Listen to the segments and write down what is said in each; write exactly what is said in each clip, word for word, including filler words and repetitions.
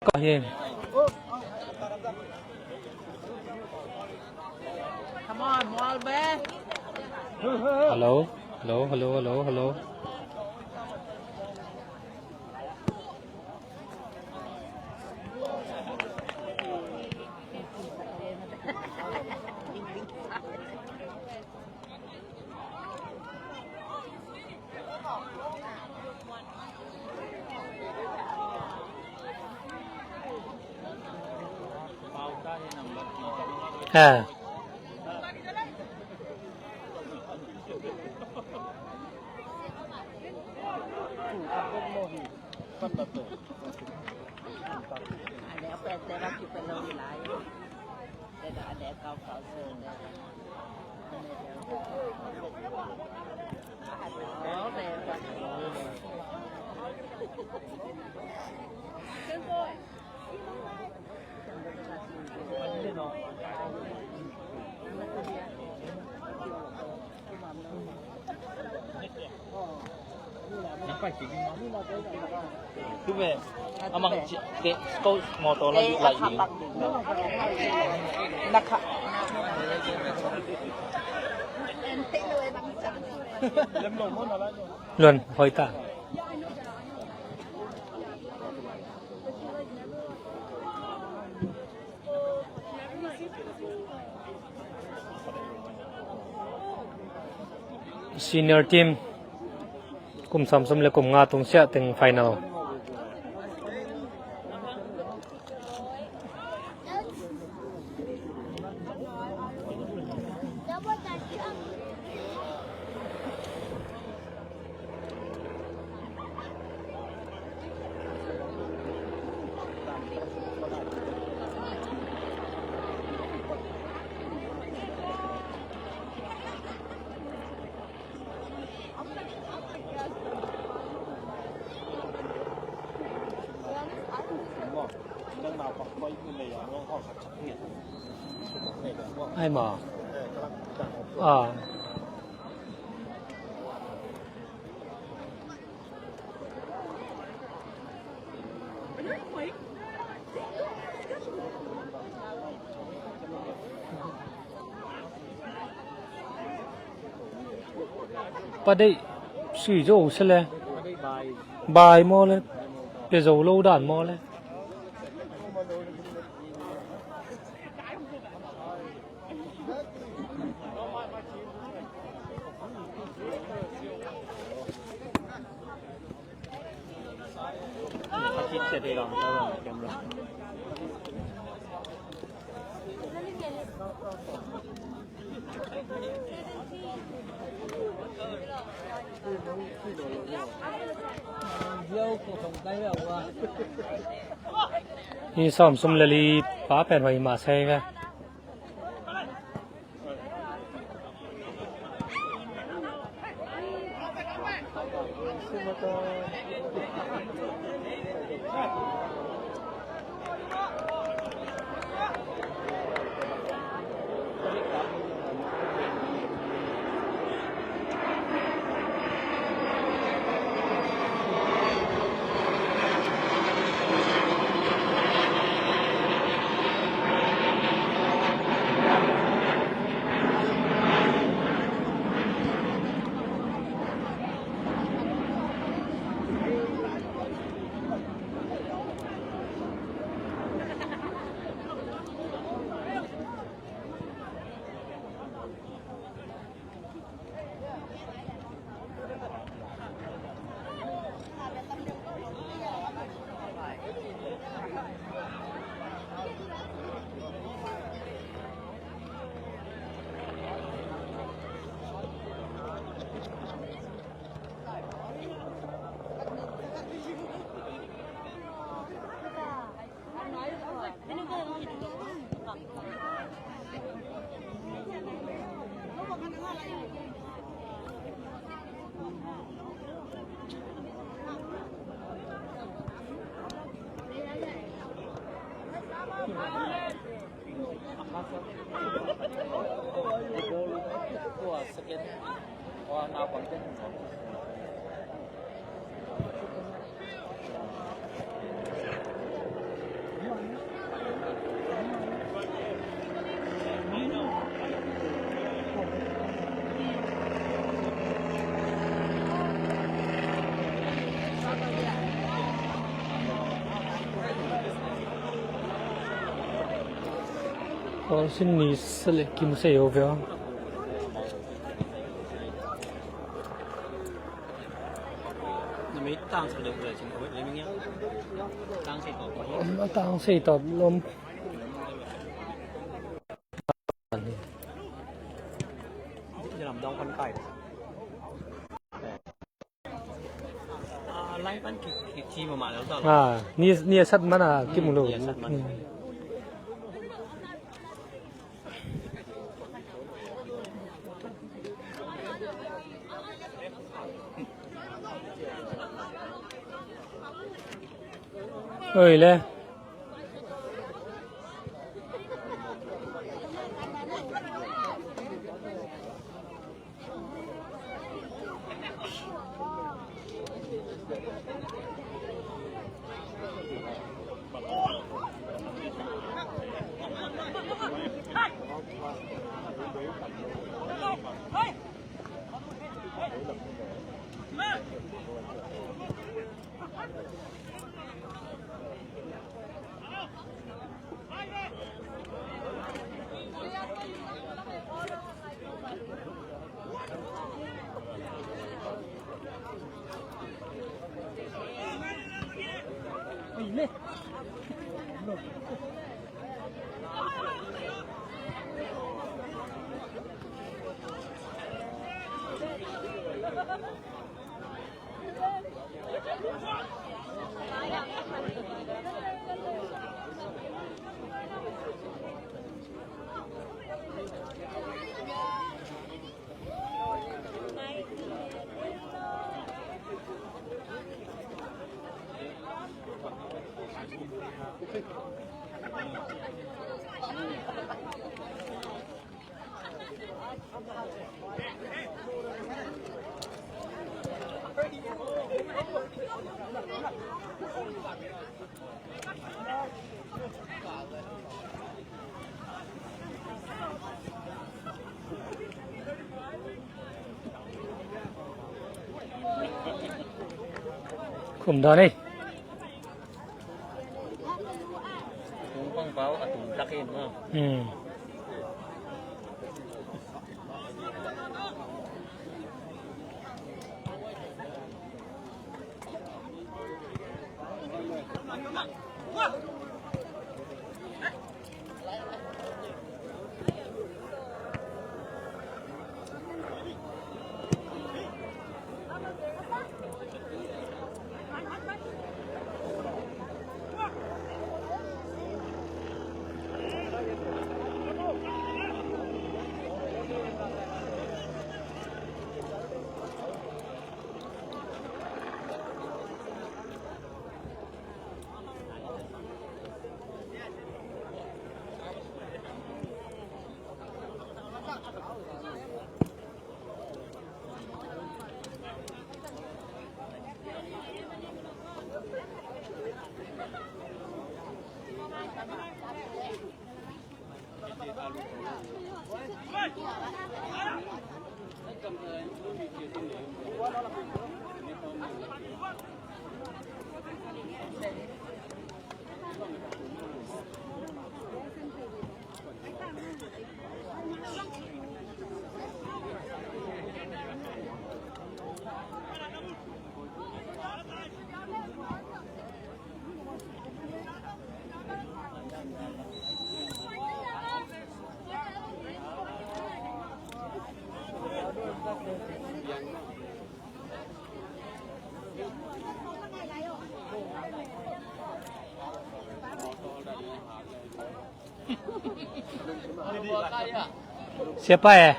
Ka hi. Come on, Mual Be. Hello, hello, hello, hello, hello. Ha. Luan hoih ta. Senior team kum sawmthum le kum nga tung siah teng final. Ai ma. Ah. Pa deih sui zo se le. Bai maw le. Pia zo lo dan maw le. Hi sawmthum le li pa pen hoih mah se ve. Tawng sin ni sa le kim sa yo veo. Tang sei tawp lom. Ah, lai pan ki, ki, ki ma ma lo ta lo. Ah, ni, ni a sat man a ki mu lo. Ni a sat man. Hmm. Oi le. Khum dawn ei. Tung pang pau a tung tak in ma. Hmm. Siapa eh?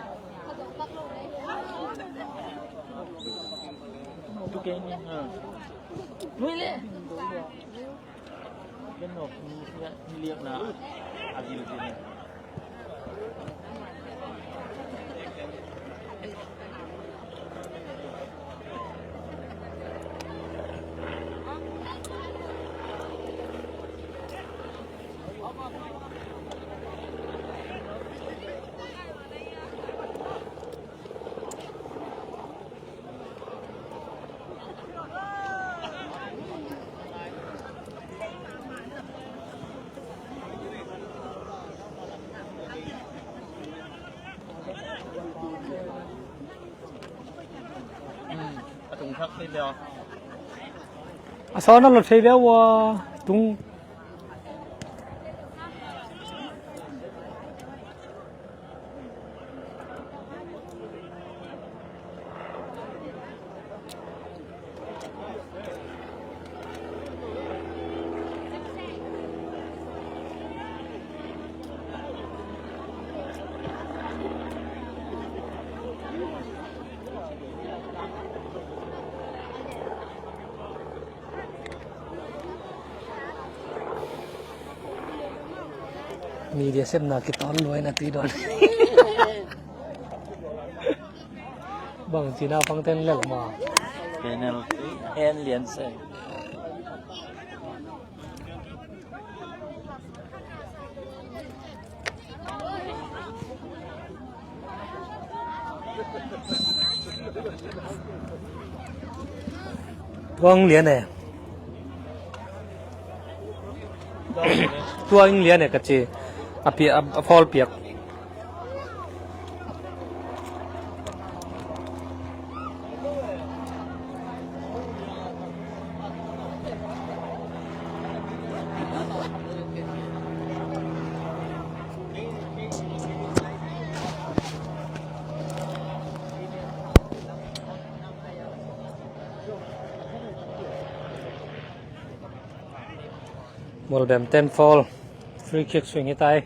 A sawn a lo thei leh ua tung. Media sepna kitawn luai na tui dawn. Bang cina pang ten lel ma. Penalty. Hen lian se. Tua ing lian e. Tua ing lian e ka ci. A pia, a, a pawl piak. Molbem ten foul. Free kick swing hi tai.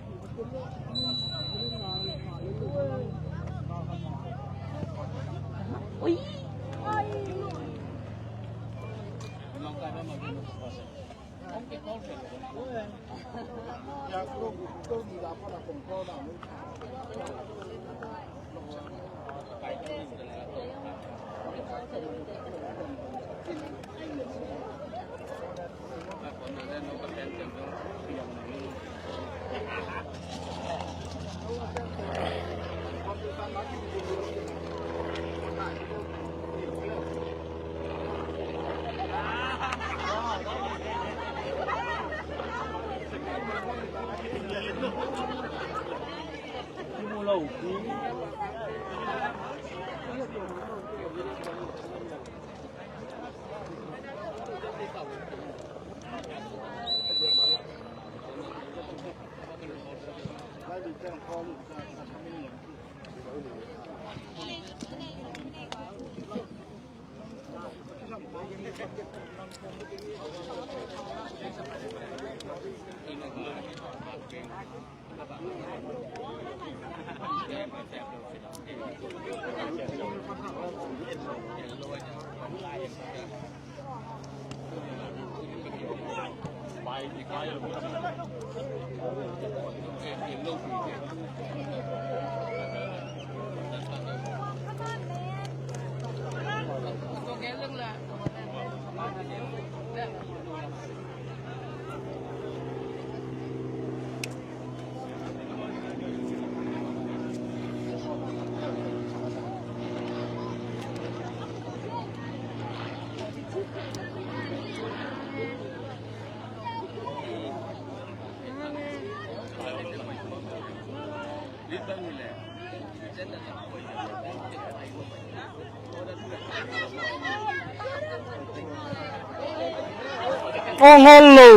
Aw, ngawl lo.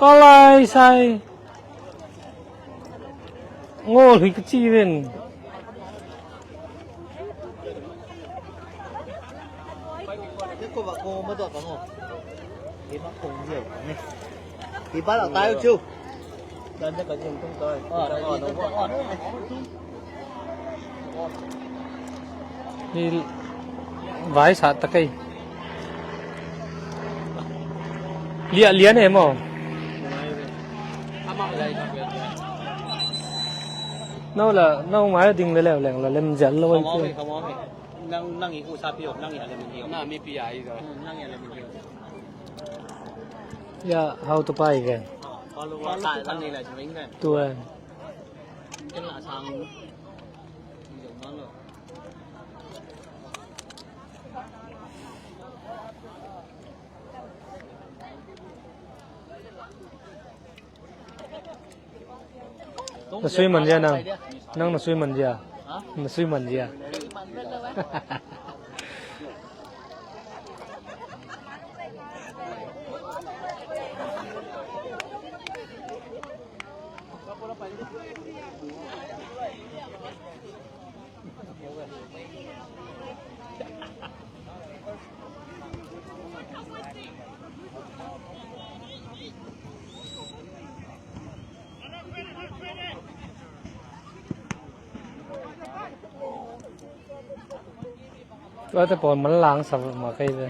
Ka lai sai. Ngawl hi ka ci ven. Hi vai sa ta kei. Liah lian e maw? No la, no mai ding le leu leng la lem zial lo ai pia. Nang, nang i ku sa pia, nang i a lem pia. Na mi pia i do. Nang i a lem pia. Ya, hau tu pai ke. Follow, follow tu kan ni la jing ke. Tu eh. Ken la sang. Na sui man zia nang. Nang na sui man zia. Na sui man zia. Tuate pawl manlang sa mah kei ve.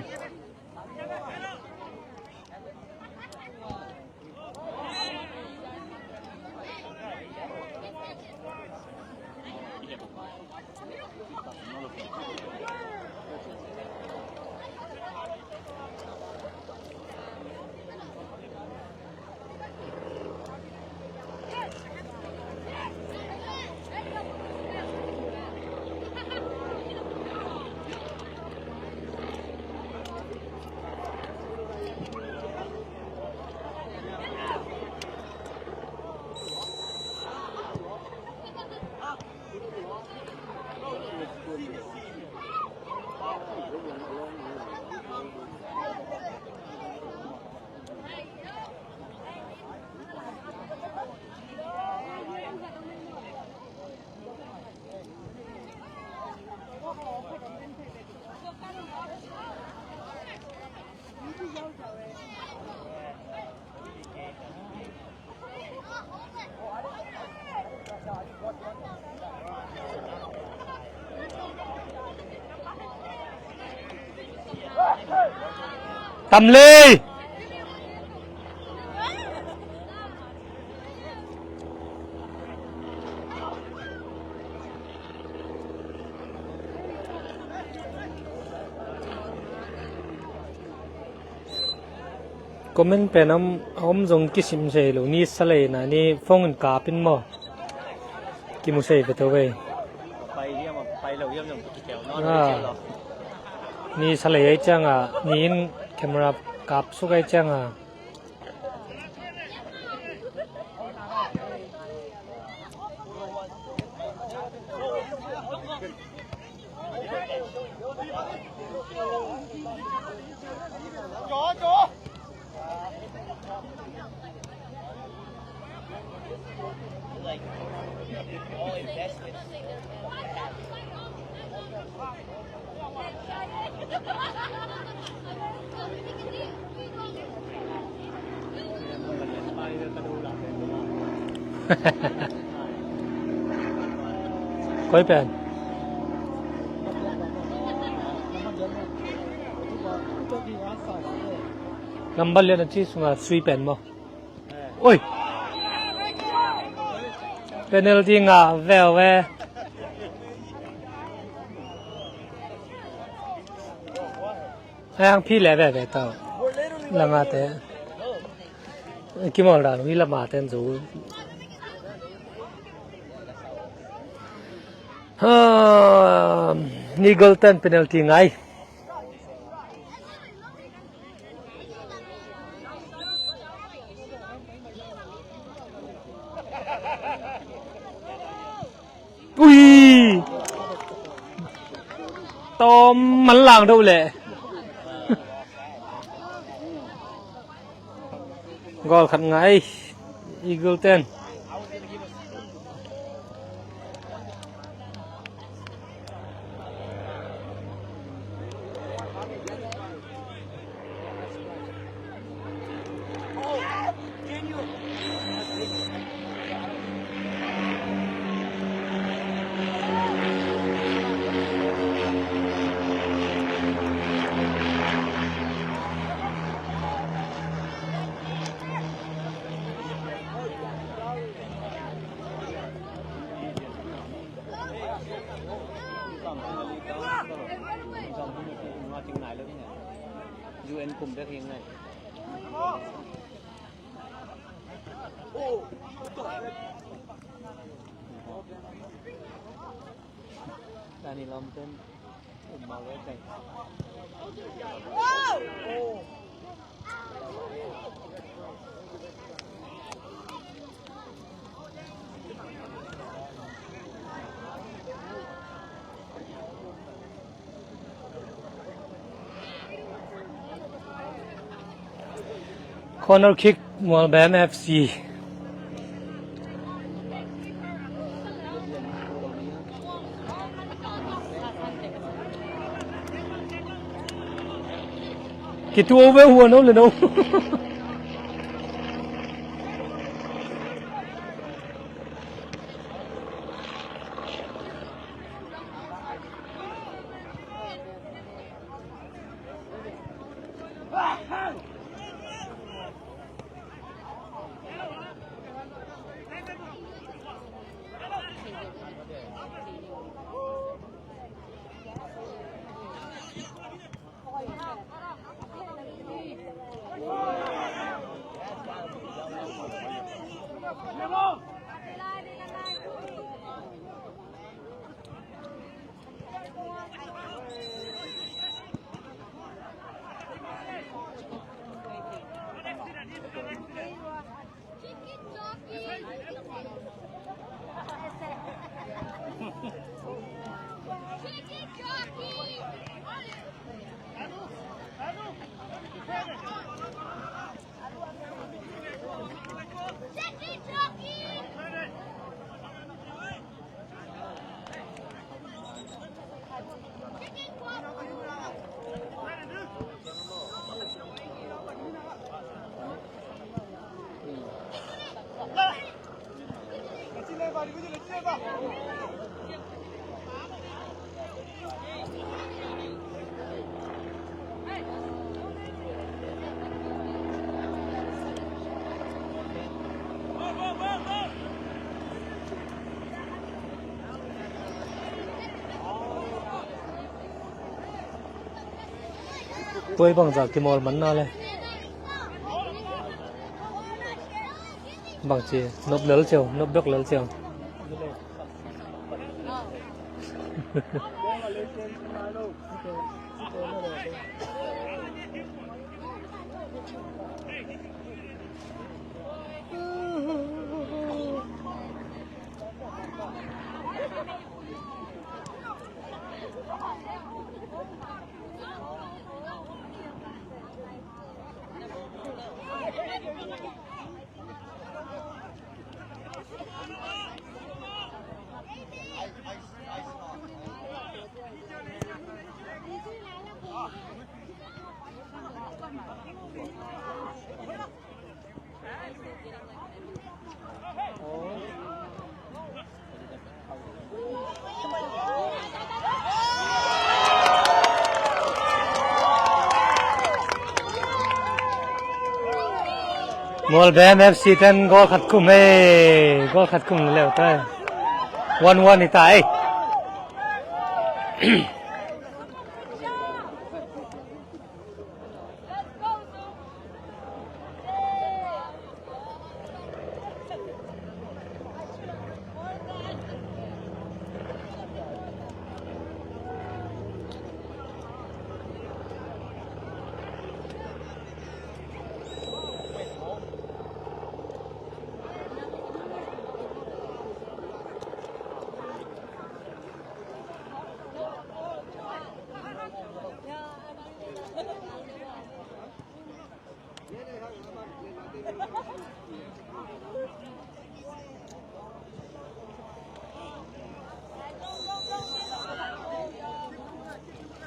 Tam lei. Comment pen a om, a om zong kisim sei lo, ni sa lei na ni phone in kap in maw? Kimu sei ve to ve. Pai hiam, pai lo hiam zong kikeu nawn lo. Ni sa lei ai ciang a, ni in camera kap suk ai ciang a. Koi pen. Number lian a ci sunga sui pen maw? Oi. Penalty ngah veu ve. Hang phi le veve tau. Langa te. Kimawl dan ui lama ten zo. Ha, ni goal ten penalty ngai. Ui! Tawm man lang deuh leh. Goal khat ngai, Eagle ten. U N kum bek hi ngai. Tani lam ten um ma lo kai. Corner kick, Mualbem F C. Kitu ve huan om le no. Tua i bangzah kimawl man na le. Bangci, nop lel ciau, nop bek lel ciau. Mualbem F C ten goal khat kum ei, goal khat kum leu tai. One one hi ta ei.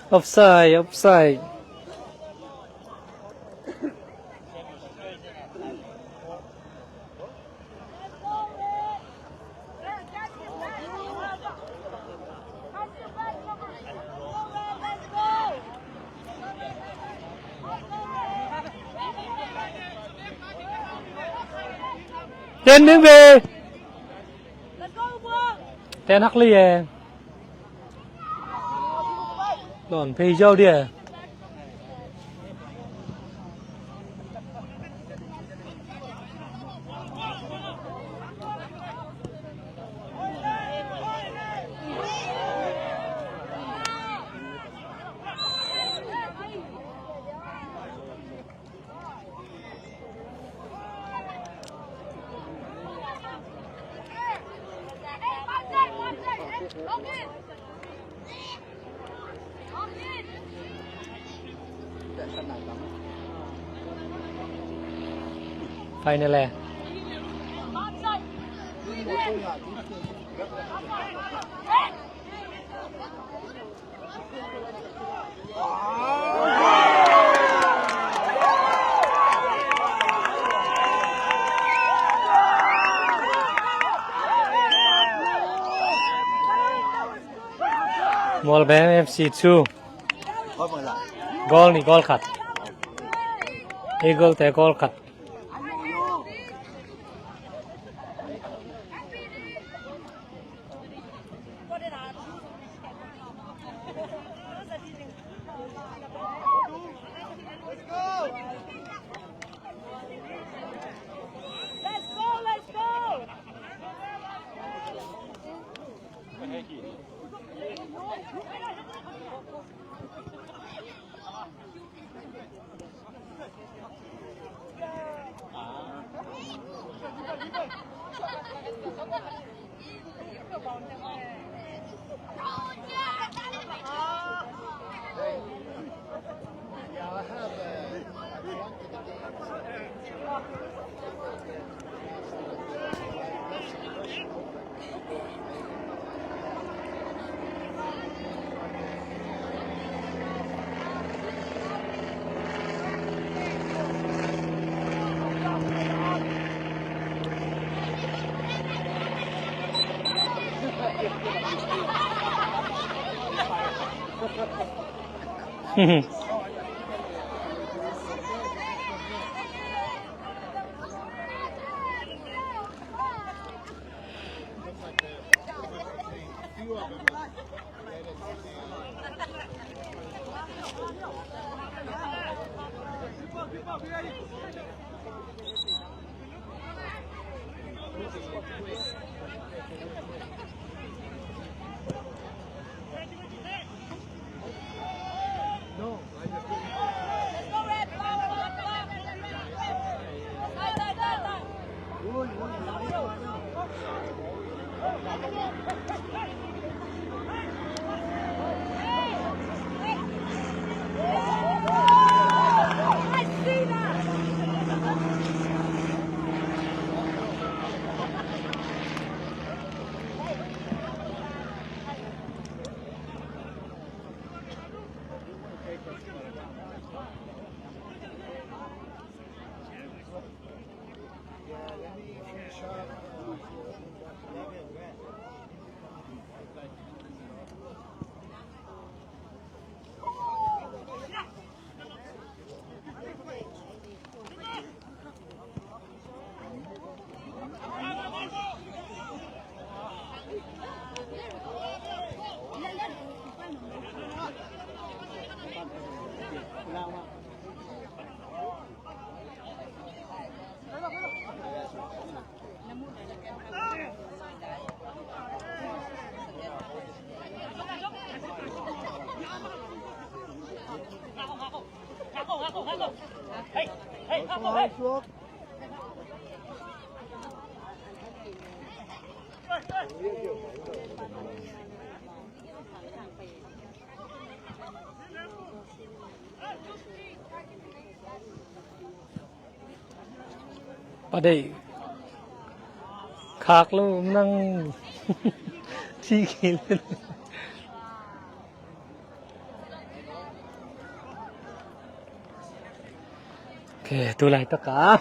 Offside, offside. Ten ding ve. Ten hak li e. Lon phei zau dia. Final e. Mualben F C two. Goal nih, goal khat. Eagle te goal khat. Pa deih khak lo nang. Ci kei lo. Ok, tu laitak a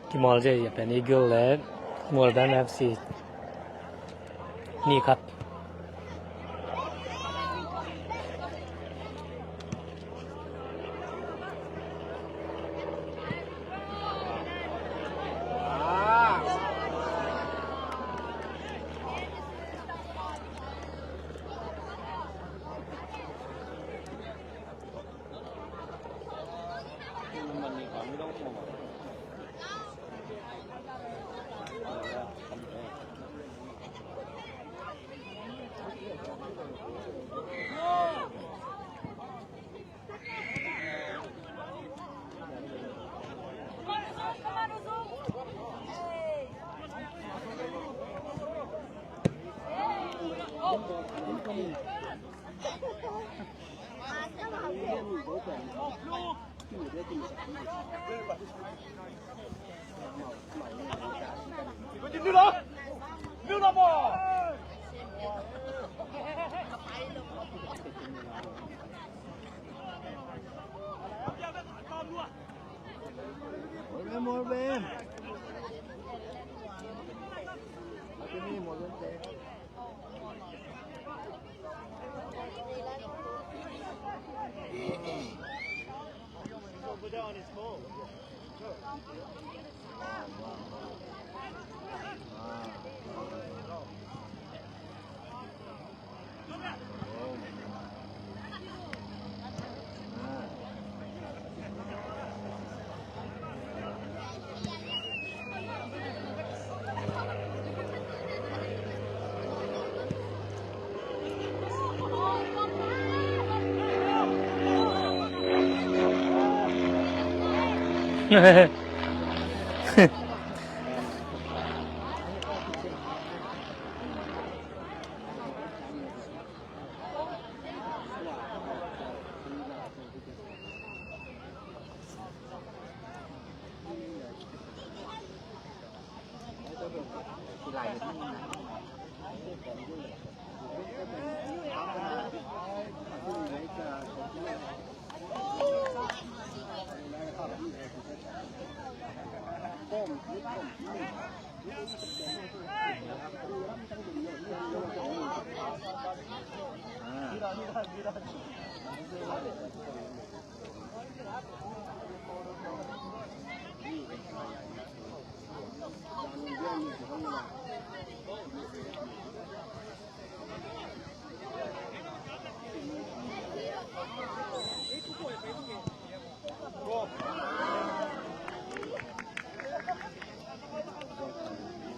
kimawl zia pen Eagle le Mualben F C ni khat.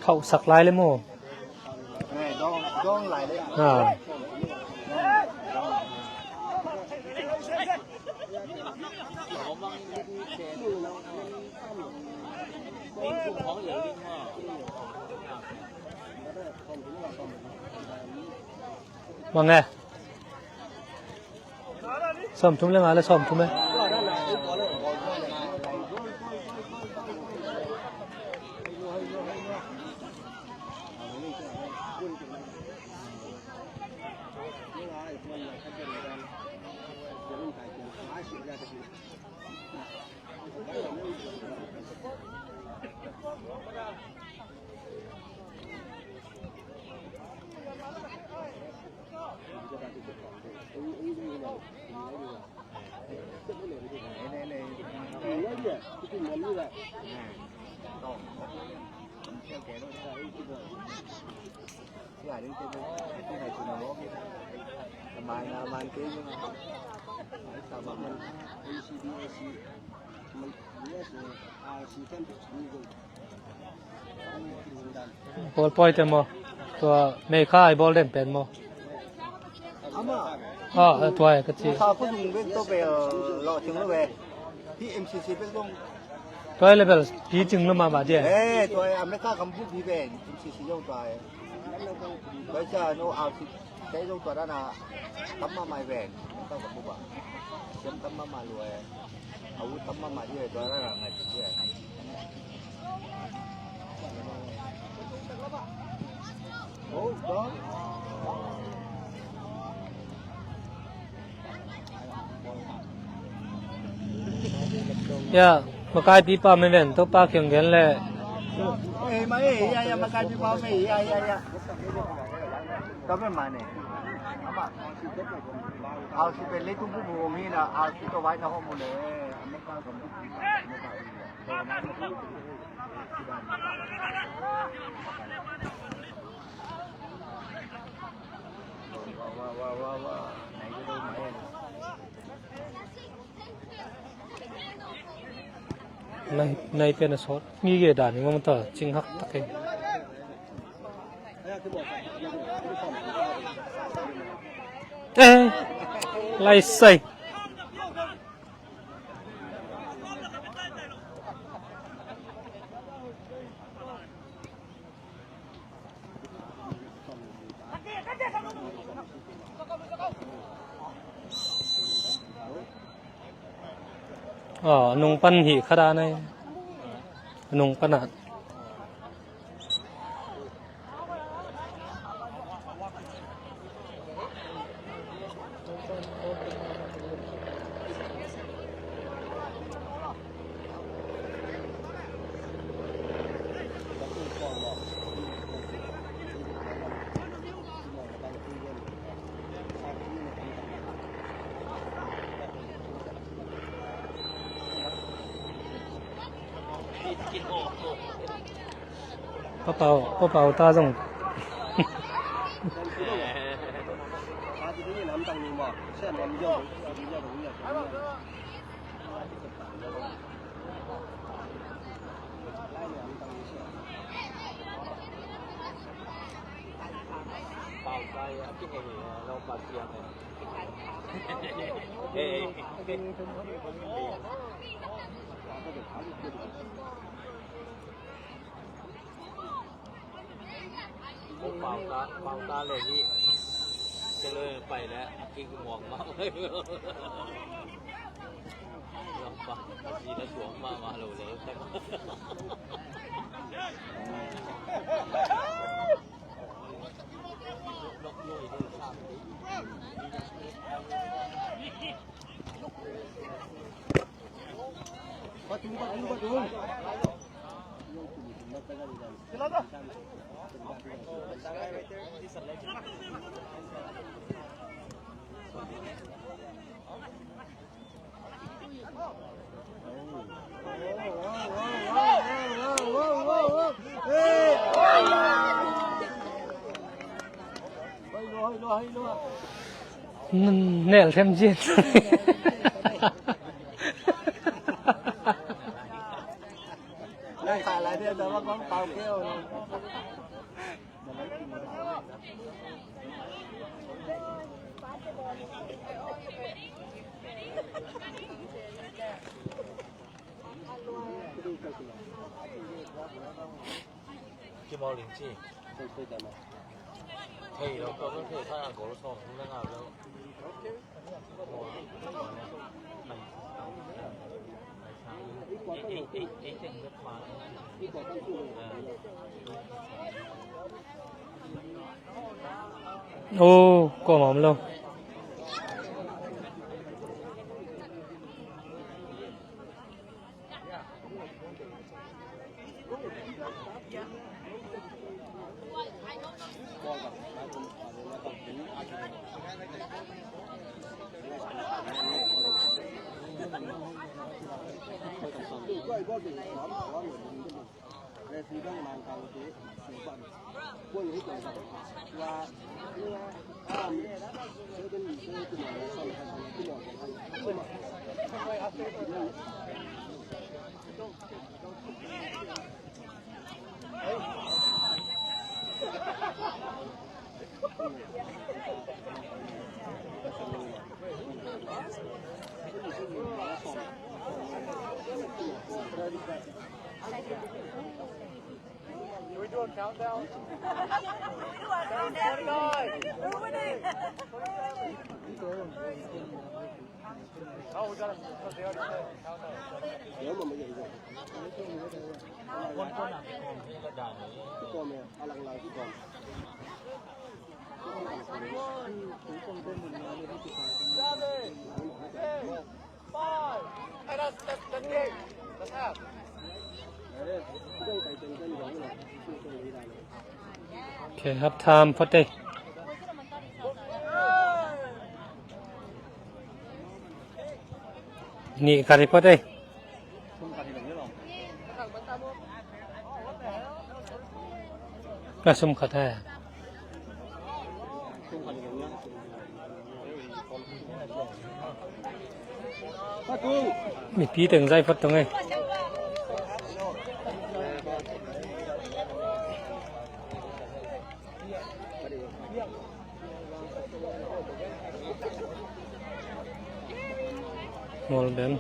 Khauhsak lai le maw? Eh, dawng, dawng lai le. Ah. Bang e. Sawmthum le nga le sawmthum e. Bawl pawi te maw? Tua Meikha ai bawl den pen maw? Ama. Ah, tua ai ka ci. Kha ko dung bek to bel lo ting lo be. Hi M C C bek dong. Tua ai level pi ting lo ma ma dia. Eh, tua ai America kam bu pi be. M C C yo tua ai. Tua ai cha no R C. Kei zong tua dana tam mahmah hi ven. Tam mahmah lua e. A ut tam mahmah hi e, tua dana ngai hi e. Oh, tua. Ya, makaipipa mei ven, Topa kiang gen le. Eh, ma, eh, ya, ya, makaipipa mei, ya, ya, ya. Tua mei ma ne. Ama, R C pen leitung bubu om hi na, R C tua vai na hong mu le. Nai, nai pen a sawt. Ngige dan i ngom ta, cing hak tak e. Eh, lai sai. Aw, a nung pan hi kha dan ai. A nung pan ah. Pa Pau, Pa Pau ta zong. Pau ta, Pau ta le hi. Ke le pai le, ki mong ma. Lom pa, ki na suang ma ma lo le. Nel thêm cin. Ki mau ling ci. Thei lo, ko thei, thei ang ko lo song, na ngap lo. Ồ, có mỏm luôn. Can we do a countdown? Count to twenty-nine. Oh, we got a, they already said countdown. Seven, six, five. Hey, that's, that's, that's eight. That's half. Okay, half time, Pate. Ni kari Pate. Ka sum khat hai. Mipi teng zai phot tong e. Mual ben.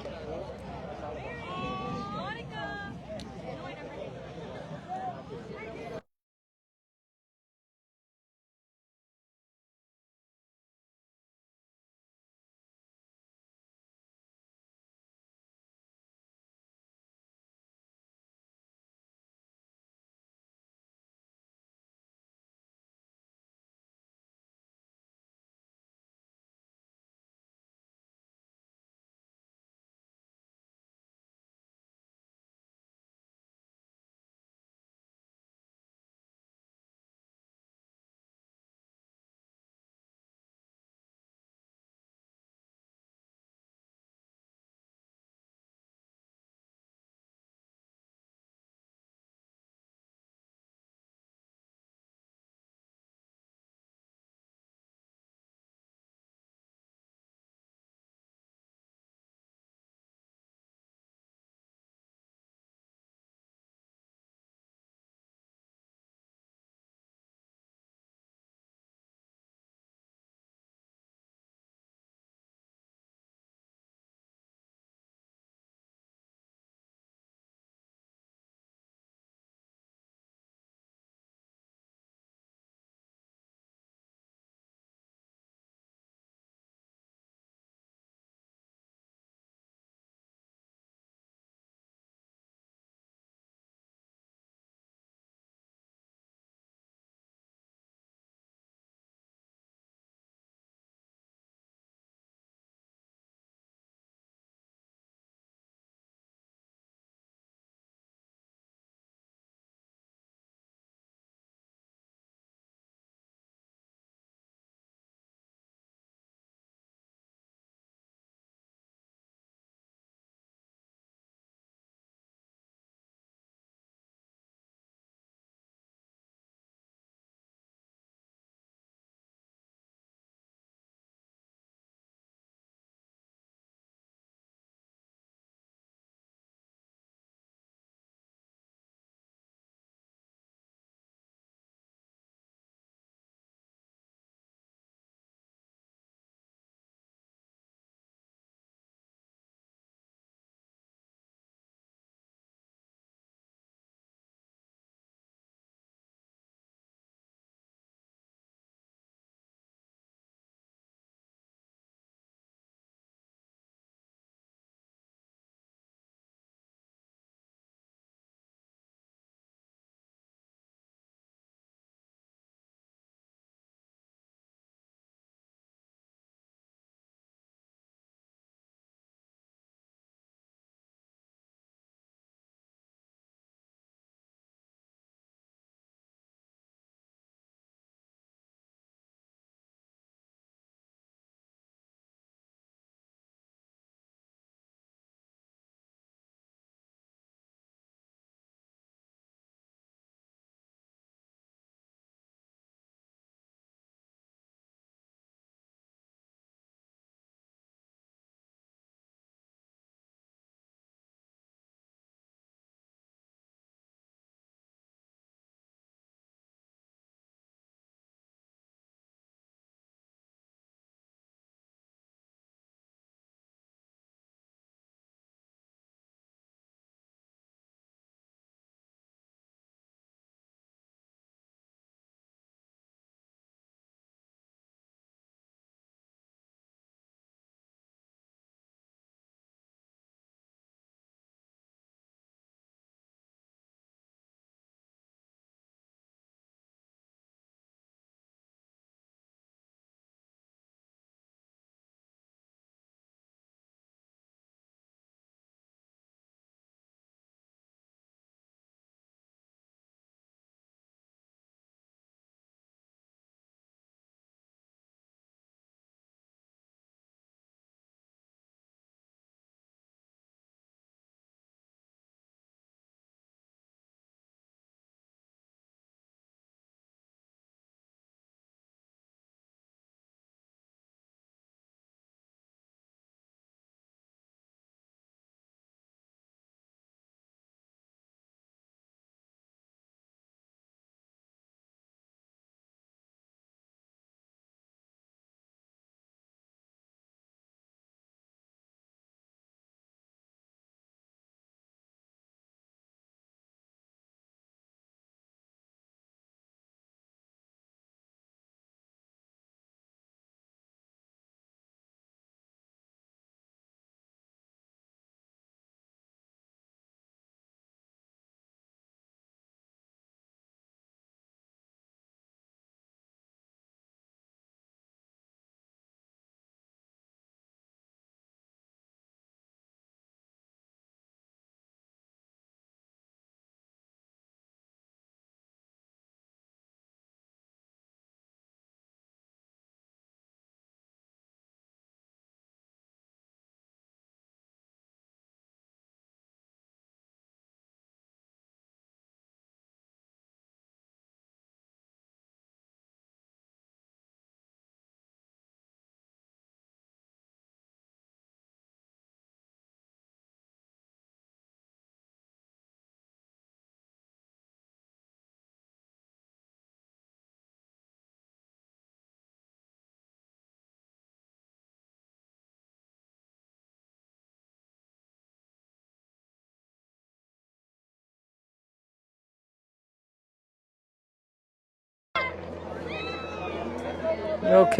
Ok,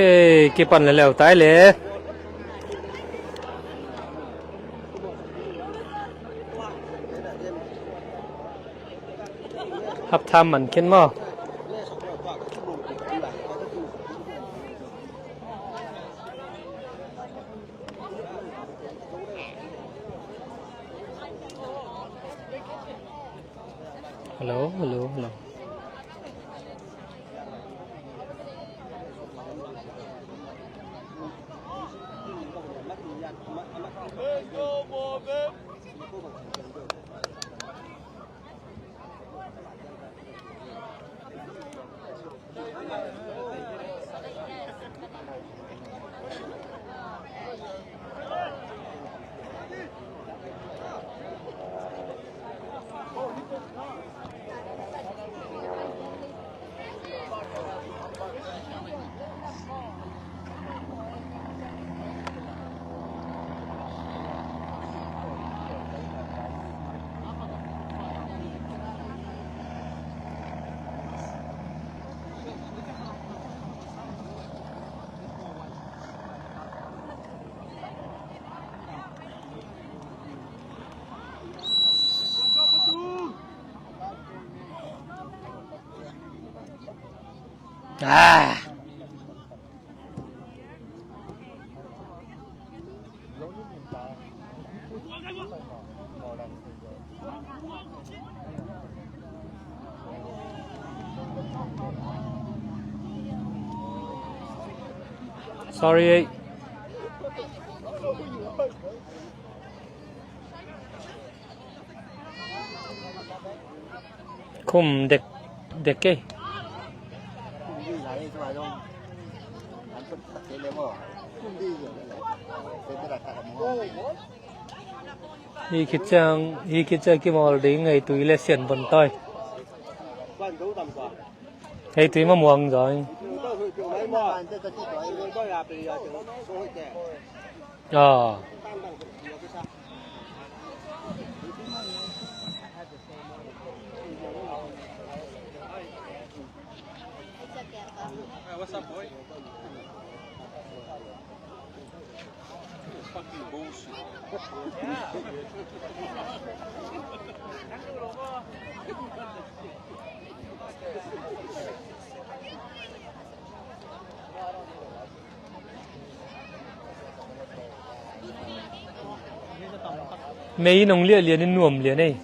kipan le leu tai le. Half time man khin maw? Hello, hello, hello. Ah. Sorry, eh. Khum dek, dek kei. Hi khit ciang, hi khit ciang kimawl ding, Heitui le Sian Bon Toi. Heitui ma muang zong. Ah. Hey, what's up, boy? Fucking bullshit. Mei in hong liah lian in nuam lian ei.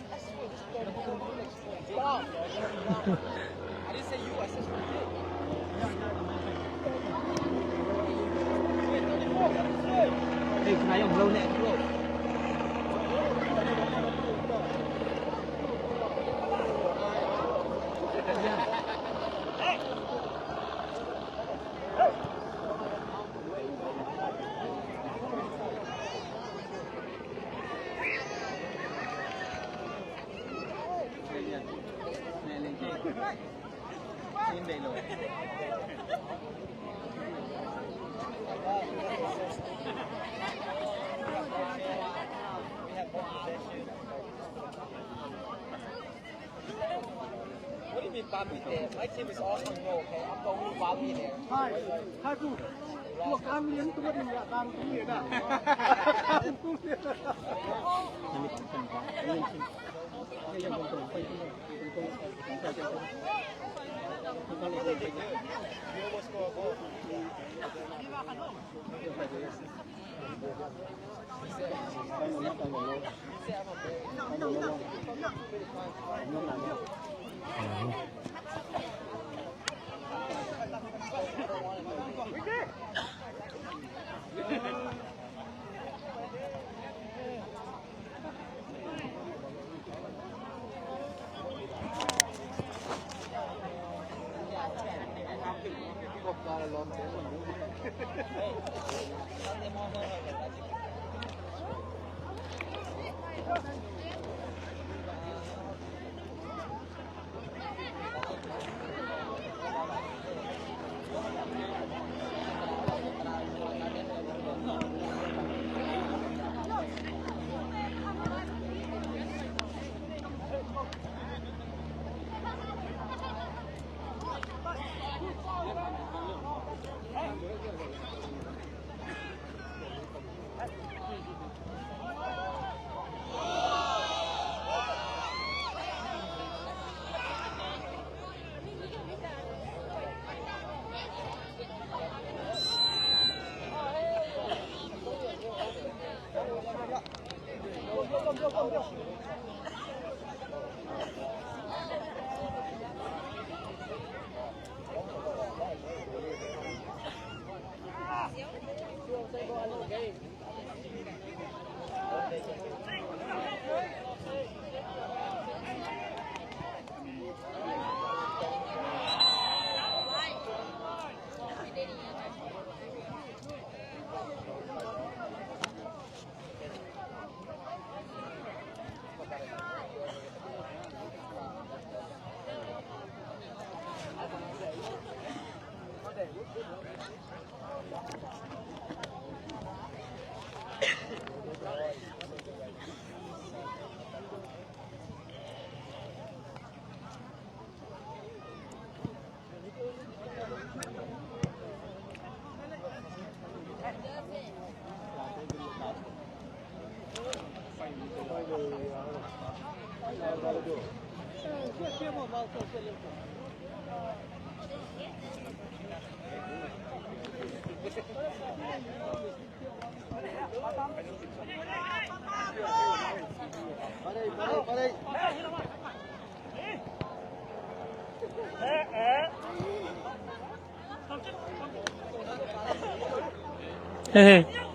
What do you mean, Bobby there? My team is all from Norway. I'm the only Bobby there. Hi. Hi, bro. Hey, hey. Hey.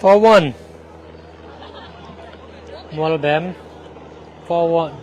Four one. Mualbem. Four one.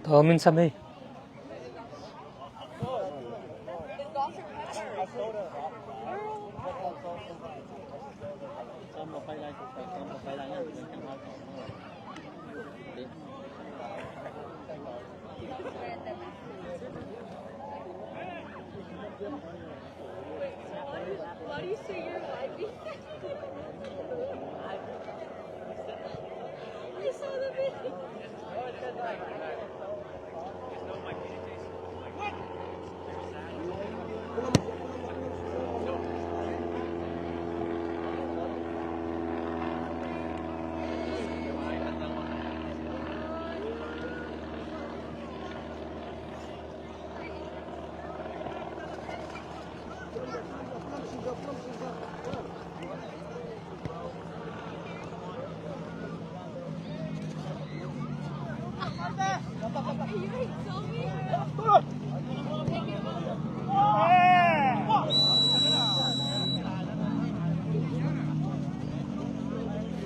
Tawm in sam hi. Why do you say you're vibing? I saw the video.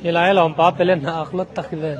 Hih lai a lawmpa pelen na ak lot tak hi ven.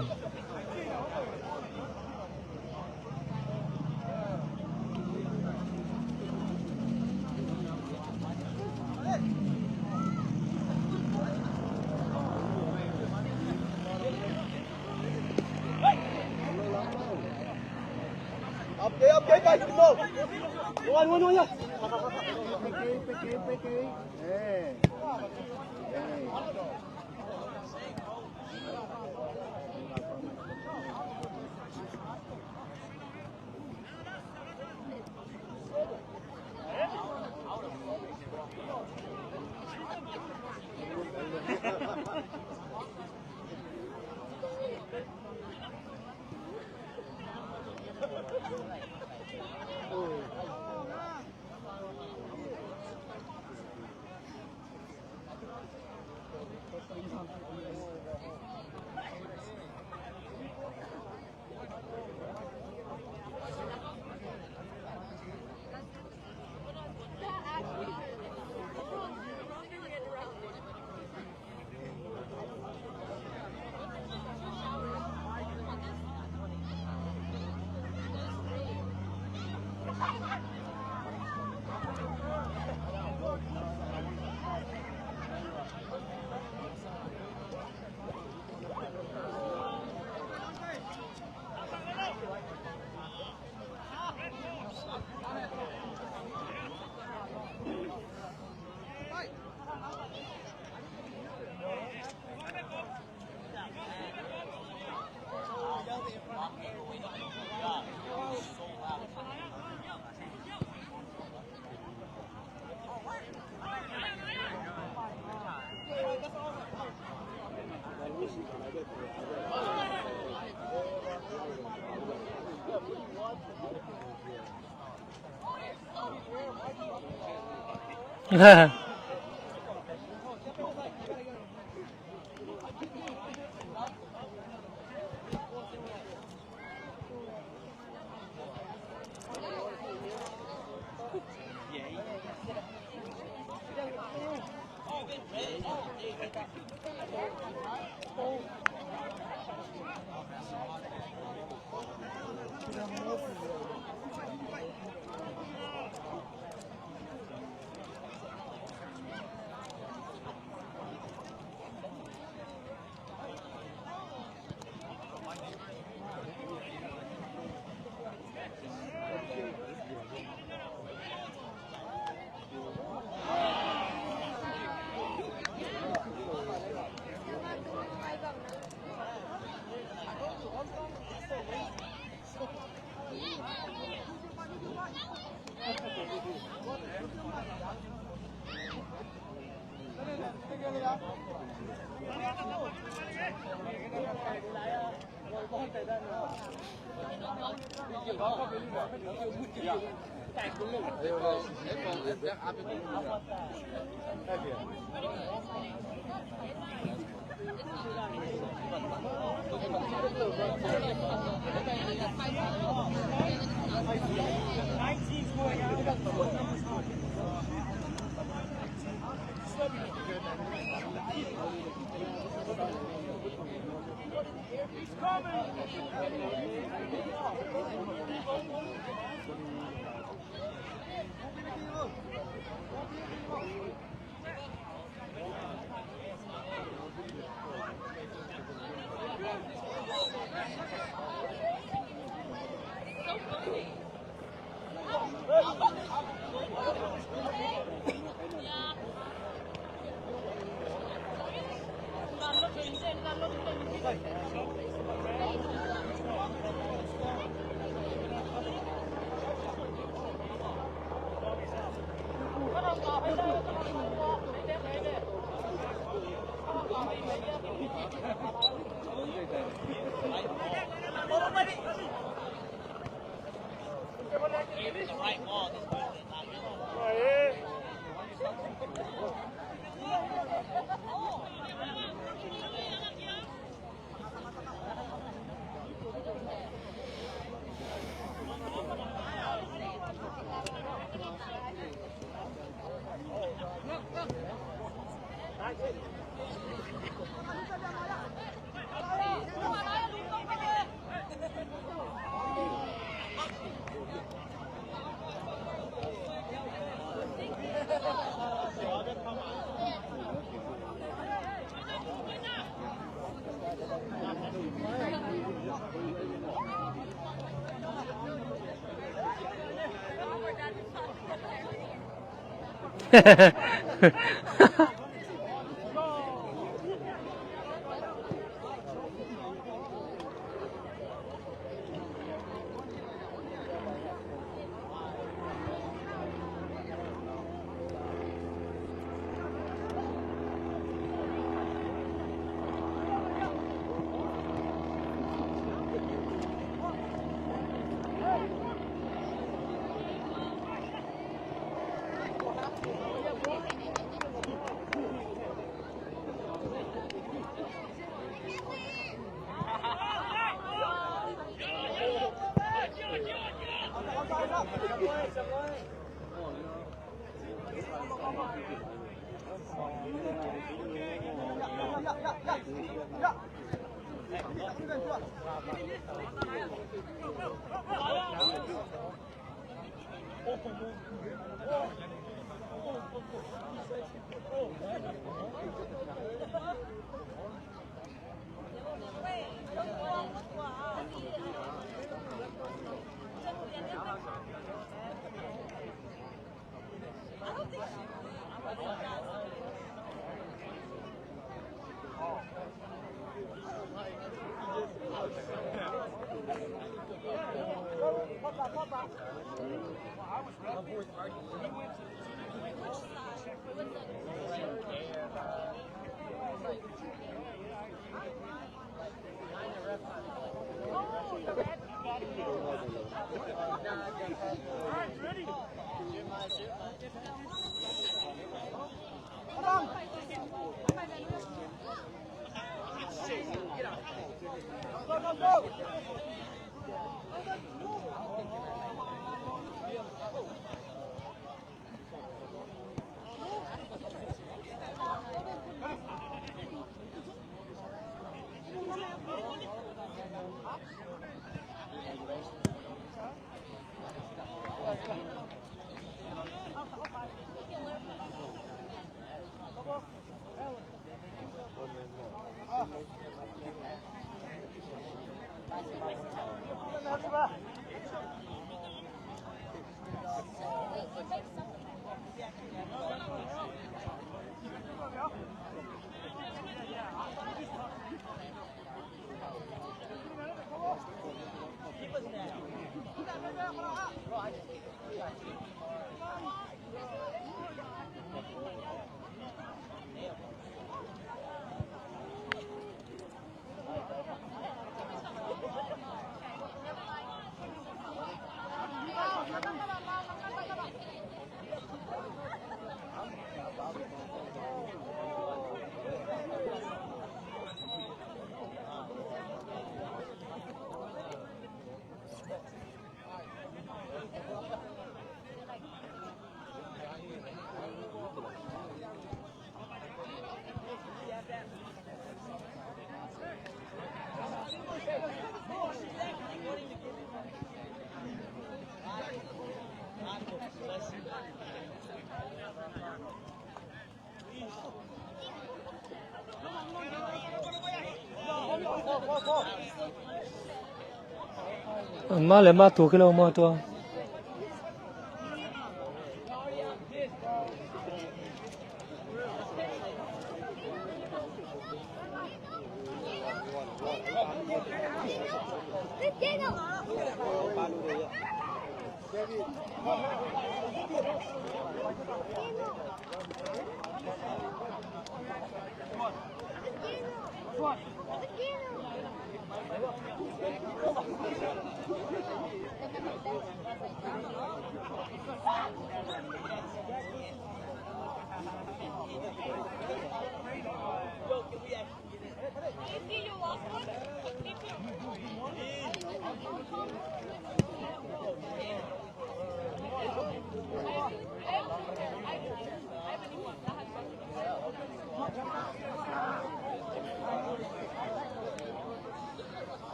Mah le mah tuk hi lo maw tua.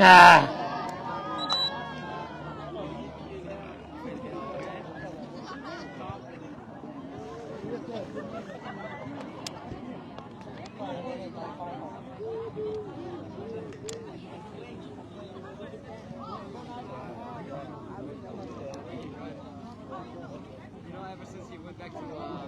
Ah. You know, ever since he went back to, uh,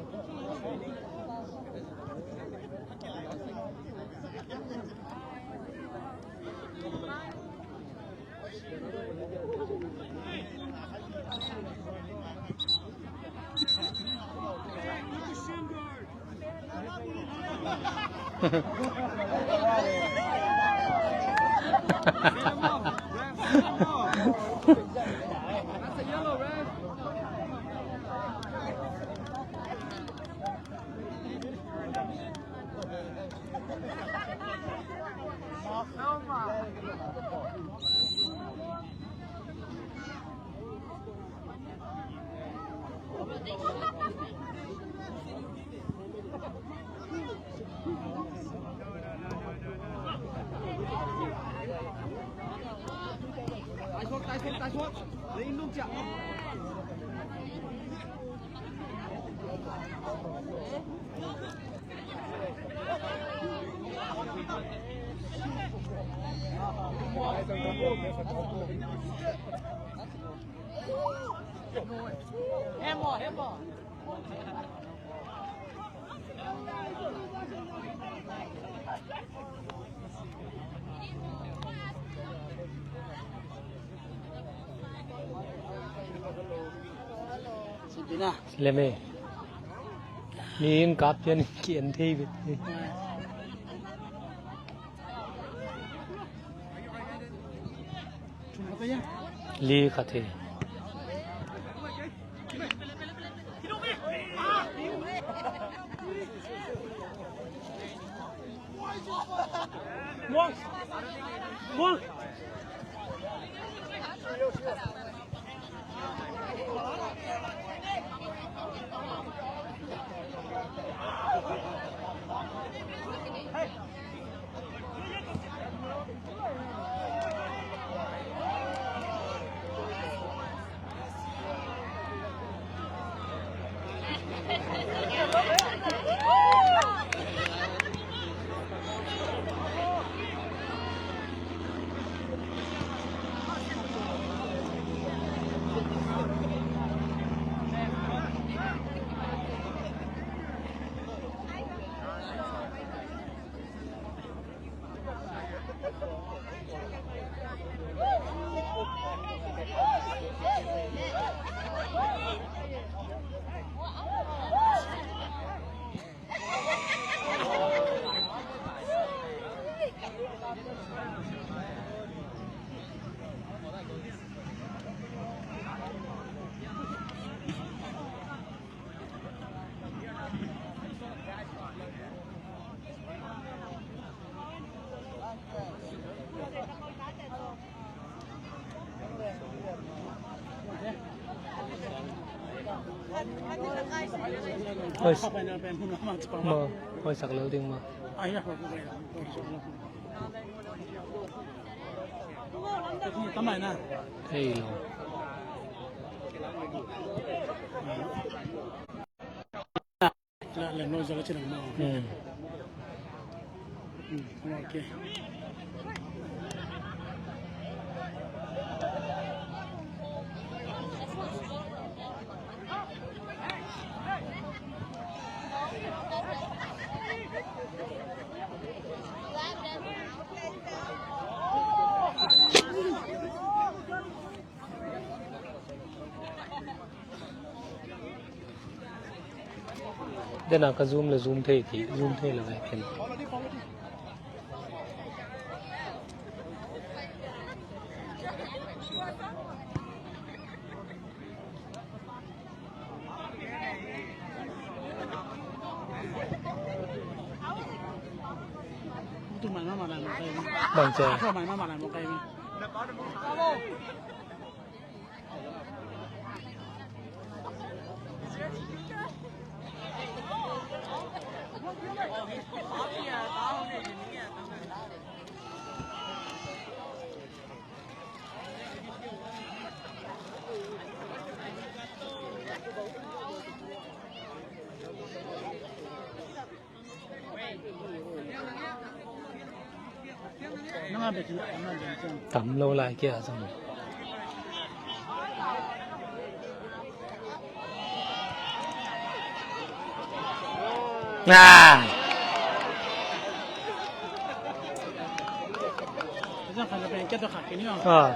Leme. Mi in kap pian ki en thei bit. Li khat hi. Hoih, ma, hoih sak lel ding ma. Hei lo. Hmm. Dena ka zoom le zoom thei ki, zoom thei le vai ken. Bang cia. Tam lo lai kia zong. Ah. Ah.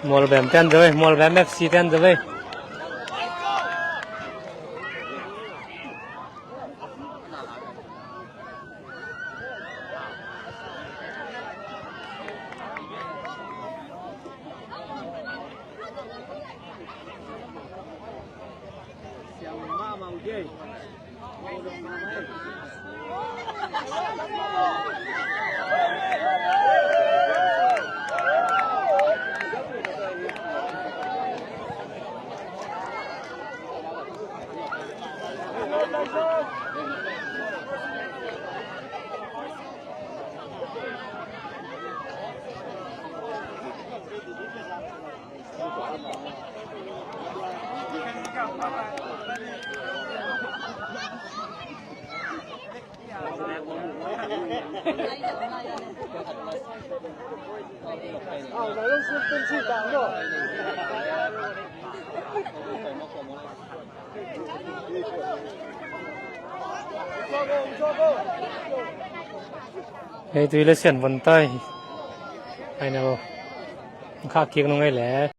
Mualbem ten zo ei, Mualbem F C ten zo ei. Hei, tui le sian von tai. Ai na bo. Kha kik nung ei le.